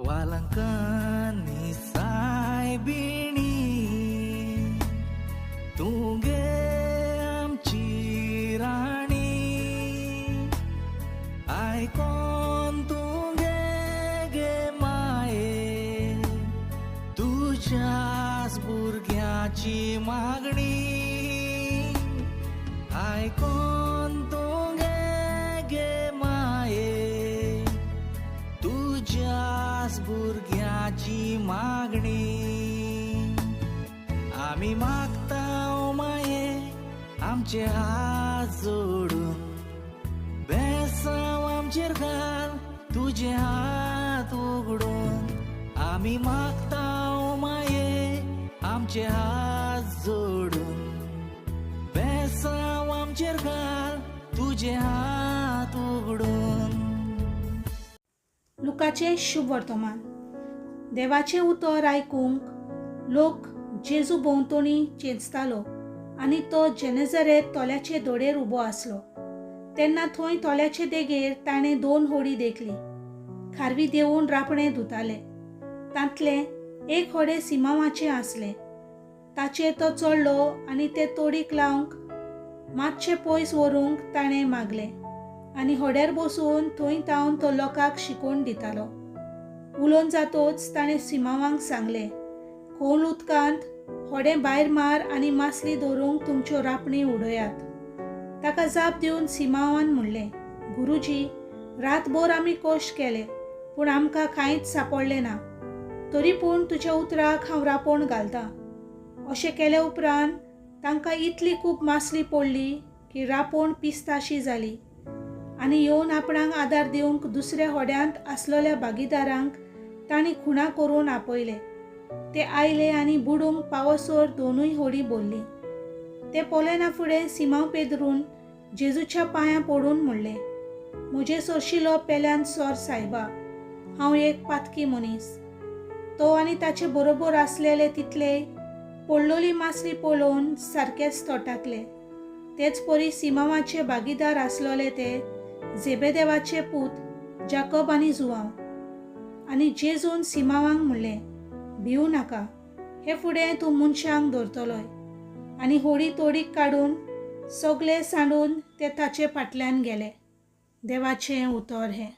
वालंकांनी सायबिणी तूं गे आमची राणी, आयकोन तूं गे गे माये, तुज्याच भुरग्याची मागणी, आयकोन तूं गे गे माये, तुज्याच भुरग्याची मागणी. आमी मागता माये आमचे हात जोडून, बेसांव आमचेर घाल तुजे हात उगडून. आमी मागता माये आमचे हात जोडून, बेसांव आमचेर घाल तुजे हात उगडून. लुकाचें शुभ वर्तमान. देवाचें उतर आयकूंक लोक जेजू भोंवतणी चेंचतालो आनी तो जेनेझरेत तोल्याचे दोडेर उबो आसलो. तेन्ना थंय तोल्याचे देगेर ताणें दोन होडी देखली. खारवी देंवून रापणे धुताले. तांतलें एक होडें सिमांवाचें आसलें. ताचेर तो चडलो आनी तें तोडीक लावंक मातशें पयस व्हरूंक ताणें मागलें आनी होड्यार बसून थंय तावन तो लोकांक शिकोवन दितालो. उलोवन जातोच ताणें सिमांवाक सांगलें, खोल उदकांत होडें भायर मार आनी मासली दवरूंक तुमच्यो रापणी उडयात. ताका जाप दिवन सिमांवान म्हणलें, गुरुजी, रातभर आमी कश्ट केले पूण आमकां कांयच सांपडलें ना, तरी पूण तुज्या उतराक हांव रापोण घालतां. अशें केले उपरांत तांकां इतली खूब मासली पडली की रापोण पिस्ताशी जाली आनी येवन आपणाक आदार दिवंक दुसऱ्या होड्यांत आसलेल्या भागीदारांक तांणी खुणा करून आपयले. ते आयले आनी बुडूंक पावसर दोनूय होडी भरलीं. ते पळयना फुडें सिमांव पेदरून जेजूच्या पांयां पडून म्हणलें, म्हजे सरशिलो पेल्यान सर सायबा, हांव एक पातकी मनीस. तो आनी ताचे बरोबर आसलेले तितले पडलोली मासली पळोवन सारकेच तोटाकले. तेच परी सिमांवाचे भागीदार आसलेले ते झेबेदेवाचे पूत जाकब आनी जुवांव. आनी जेजून सिमांवाक म्हणलें, भिवू नाका, हे फुडें तूं मनशांक धरतलोय. आनी होडी तोडीक काडून सगले सांडून ते ताचे फाटल्यान गेले. देवाचें उतर हें.